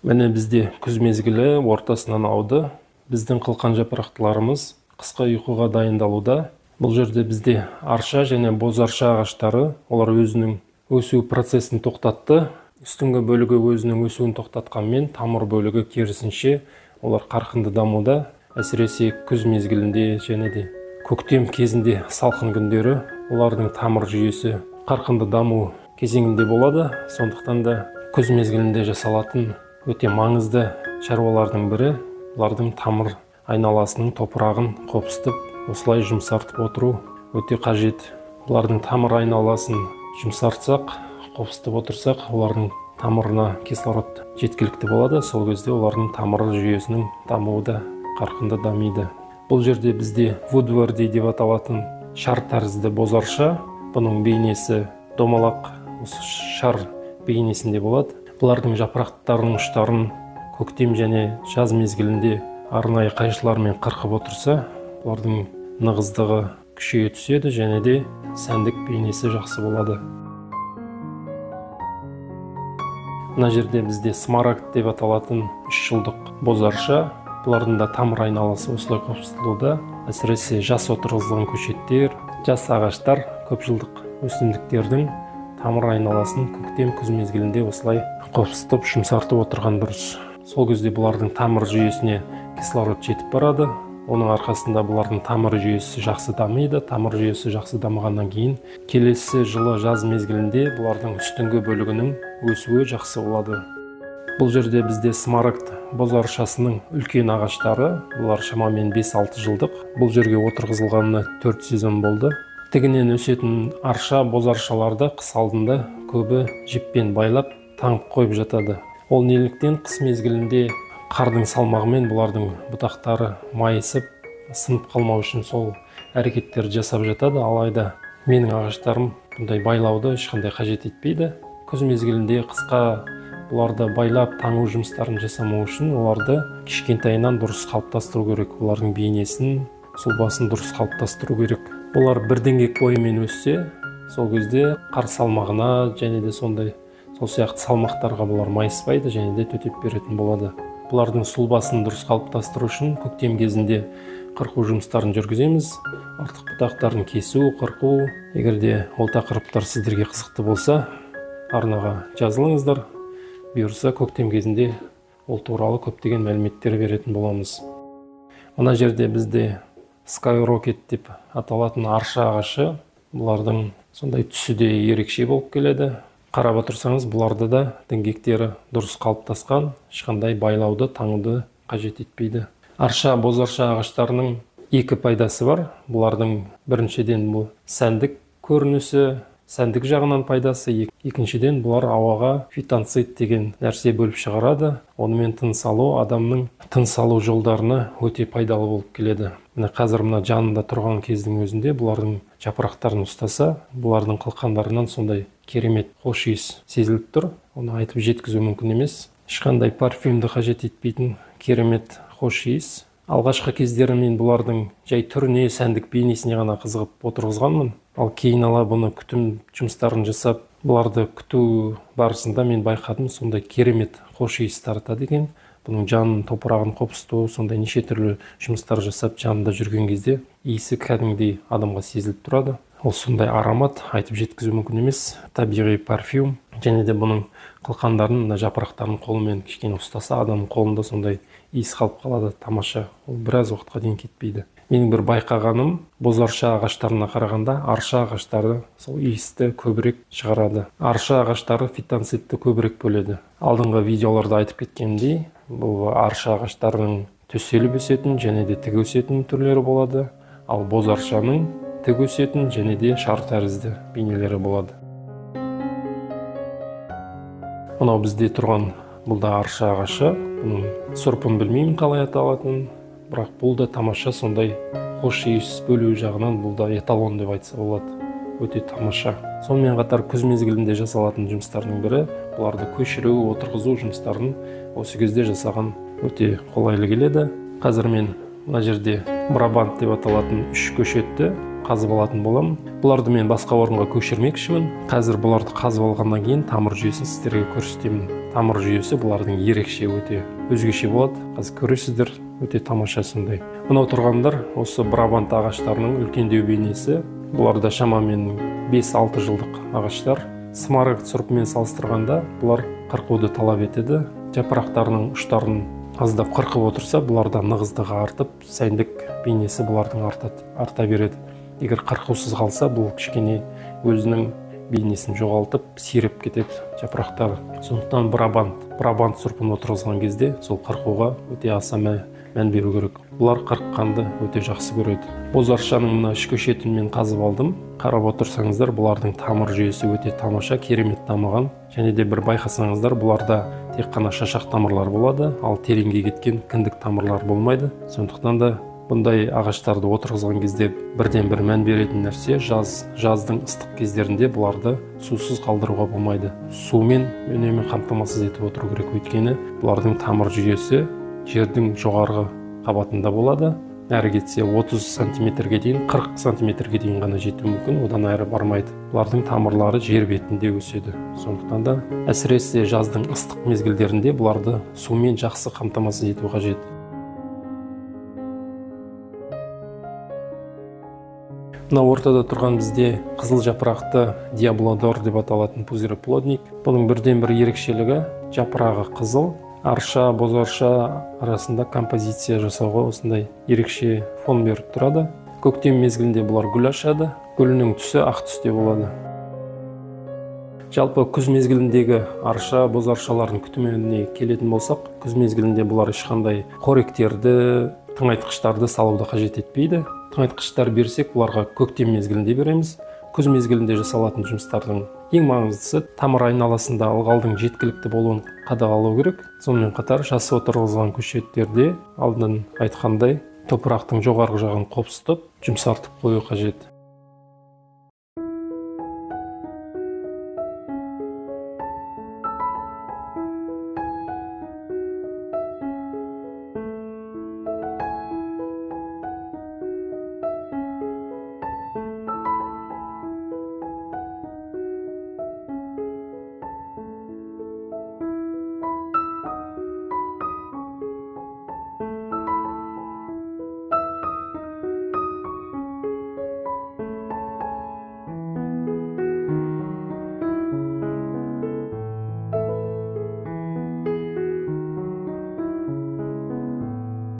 Міне бізде күз мезгілі ортасынан ауды. Біздің қылқан жапырақтыларымыз қысқы ұйқыға дайындалуда. Бұл жерде бізде арша және боз арша ағаштары, олар өзінің өсу процесін тоқтатты. Үстіңгі бөлігі өзінің өсуін тоқтатқанмен, тамыр бөлігі керісінше олар қарқынды дамуда. Әсіресе күз мезгілінде және де көктем кезінде салқын күндері олардың тамыр жүйесі қарқынды даму кезеңінде болады. Сондықтан да күз мезгілінде жасалатын өте маңызды шаруалардың бірі бұлардың тамыр айналасының топырағын қопсытып, осылай жұмсартып отыру өте қажет. Бұлардың тамыр айналасын жұмсартсақ, қопсытып отырсақ, олардың тамырына кислород жеткілікті болады. Сол кезде олардың тамыр жүйесінің дамуы да қарқынды дамиды. Бұл жерде бізде Вудворди деп аталатын шар тәрізді боз арша. Бұның бейнесі домалақ, осы шар бейнесінде болады. Бұлардың жапырақтарының ұштарын көктем және жаз мезгілінде арнайы қайшылармен қырқып отырса, бұлардың нығыздығы күшейе түседі және де сәндік бейнесі жақсы болады. Мына жерде бізде смарагд деп аталатын 3 жылдық боз арша. Бұлардың да тамыр айналасы осылай қопсытылуда. Әсіресе жас отырғызылған көшеттер, жас ағаштар, көп жылдық өсімдіктердің тамыр айналасын көктем күз мезгілінде осылай қопсытып, жұмсартып отырған дұрыс. Сол кезде бұлардың тамыр жүйесіне кислород жетіп барады. Оның арқасында бұлардың тамыр жүйесі жақсы дамиды. Тамыр жүйесі жақсы дамығаннан кейін келесі жылы жаз мезгілінде бұлардың үстіңгі бөлігінің өсуі жақсы болады. Бұл жерде бізде смарагд боз аршасының үлкен ағаштары, бұлар шамамен 5-6 жылдық. Бұл жерге отырғызылғанына 4 сезон болды. Тігінен өсетін арша, боз аршаларды қыс алдында көбі жіппен байлап, таңып қойып жатады. Ол неліктен қыс мезгілінде қардың салмағымен бұлардың бұтақтары майысып, сынып қалмау үшін сол әрекеттерді жасап жатады. Алайда менің ағаштарым бұндай байлауды ешқандай қажет етпейді. Күз мезгілінде қысқа бұларды байлап таңу жұмыстарын жасамау үшін оларды кішкентайынан дұрыс қалыптастыру керек. Олардың бейнесін, сұлбасын дұрыс қалыптастыру керек. Бұлар бір діңгек бойымен өссе, сол кезде қар салмағына және де сондай сол сияқты салмақтарға бұлар майыспайды және де төтеп беретін болады. Бұлардың сұлбасын дұрыс қалыптастыру үшін көктем кезінде қырқу жұмыстарын жүргіземіз. Артық бұтақтарын кесу, қырқу. Егер де ол тақырыптар сіздерге қызықты болса, арнаға жазылыңыздар. Бұйырса көктем кезінде ол туралы көптеген мәліметтер беретін боламыз. Мына жерде бізде Skyrocket деп аталатын арша ағашы. Бұлардың сондай түсі де ерекше болып келеді. Қарап отырсаңыз, бұларда да діңгектері дұрыс қалыптасқан, ешқандай байлауды, таңуды қажет етпейді. Арша, боз арша ағаштарының екі пайдасы бар. Бұлардың біріншіден бұл сәндік көрінісі, сәндік жағынан пайдасы, екіншіден бұлар ауаға фитонцид деген нәрсе бөліп шығарады. Онымен тыныс алу адамның тыныс алу жолдарына өте пайдалы болып келеді. Міне қазір мына жанында тұрған кездің өзінде бұлардың жапырақтарын ұстаса, бұлардың қылқандарынан сондай керемет хош иіс сезіліп тұр. Оны айтып жеткізу мүмкін емес. Ешқандай парфюмді қажет етпейтін керемет хош иіс. Алғашқы кездері мен бұлардың жай түріне, сәндік бейнесіне ғана қызығып отырғызғанмын. Ал кейін ала бұны күтім жұмыстарын жасап, бұларды күту барысында мен байқадым, сондай керемет хош иіс таратады екен. Бұның жанын, топырағын қопсыту, сондай неше түрлі жұмыстар жасап жанында жүрген кезде иісі кәдімгідей адамға сезіліп тұрады. Ол сондай аромат, айтып жеткізу мүмкін емес, табиғи парфюм. Және де бұның қылқандарын, мына жапырақтарын қолымен кішкене ұстаса, адамның қолында сондай иіс қалып қалады, тамаша. Ол біраз уақытқа дейін кетпейді. Менің бір байқағаным, боз арша ағаштарына қарағанда арша ағаштары сол иісті көбірек шығарады. Арша ағаштары фитонцидті көбірек бөледі. Алдыңғы видеоларда айтып кеткенімдей, бұл арша ағаштарының төселіп өсетін және де тік өсетін түрлері болады. Ал боз аршаның тік өсетін және де шар тәрізді бейнелері болады. Мынау бізде тұрған бұл да арша ағашы. Бұның сұрпын білмеймін қалай аталатынын, бірақ бұл да тамаша, сондай хош иіс бөлу жағынан бұл да эталон деп айтса болады. Өте тамаша. Сонымен қатар күз мезгілінде жасалатын жұмыстардың бірі бұларды көшіру, отырғызу жұмыстарын осы кезде жасаған өте қолайлы келеді. Қазір мен мына жерде брабант деп аталатын 3 көшетті қазып алатын боламын. Бұларды мен басқа орынға көшірмекшімін. Қазір бұларды қазып алғаннан кейін тамыр жүйесін сіздерге көрсетемін. Тамыр жүйесі бұлардың ерекше, өте өзгеше болады. Қазір көресіздер, өте тамаша сондай. Мынау тұрғандар осы брабант ағаштарының үлкендеу бейнесі. Бұлар да шамамен 5-6 жылдық ағаштар. Смарагд сұрпымен салыстырғанда бұлар қырқуды талап етеді. Жапырақтарының ұштарын аздап қырқып отырса, бұларда нығыздығы артып, сәндік бейнесі бұлардың арта береді. Егер қырқусыз қалса, бұл кішкене өзінің бейнесін жоғалтып, сиреп кетеді жапырақтары. Сондықтан брабант сұрпын отырғызған кезде сол қырқуға өте аса мән беру керек. Бұлар қырыққанды өте жақсы көреді. Бозаршаның мына үш көшетін мен қазып алдым. Қарап отырсаңыздар, бұлардың тамыр жүйесі өте тамаша, керемет дамыған. Және де бір байқасаңыздар, бұларда тек қана шашақ тамырлар болады, ал тереңге кеткен кіндік тамырлар болмайды. Сондықтан да бұндай ағаштарды отырғызған кезде бірден бір мән беретін нәрсе, жаздың ыстық кездерінде бұларды сусыз қалдыруға болмайды. Сумен үнемі қамтамасыз етіп отыру керек, өйткені бұлардың тамыр жүйесі жердің жоғарғы қабатында болады. Әрі кетсе 30 сантиметрге дейін, 40 сантиметрге дейін ғана жетуі мүмкін, одан әрі бармайды. Бұлардың тамырлары жер бетінде өседі. Сондықтан да әсіресе жаздың ыстық мезгілдерінде бұларды сумен жақсы қамтамасыз ету қажет. Мына ортада тұрған бізде қызыл жапырақты диаблодор деп аталатын пузыреплодник. Бұның бірден бір ерекшелігі жапырағы қызыл. Арша, бозарша арасында композиция жасауға осындай ерекше фон беріп тұрады. Көктем мезгілінде бұлар гүл ашады. Гүлінің түсі ақ түсте болады. Жалпы күз мезгіліндегі арша, бозаршалардың күтіміне келетін болсақ, күз мезгілінде бұлар ешқандай қоректерді, тыңайтқыштарды салуды қажет етпейді. Тыңайтқыштар берсек, бұларға көктем мезгілінде береміз. Күз мезгілінде жасалатын жұмыстардың ең маңыздысы тамыр айналасында ылғалдың жеткілікті болуын қадағалау керек. Сонымен қатар жасы отырғызылған көшеттерде алдын айтқандай топырақтың жоғарғы жағын қопсытып, жұмсартып қою қажет.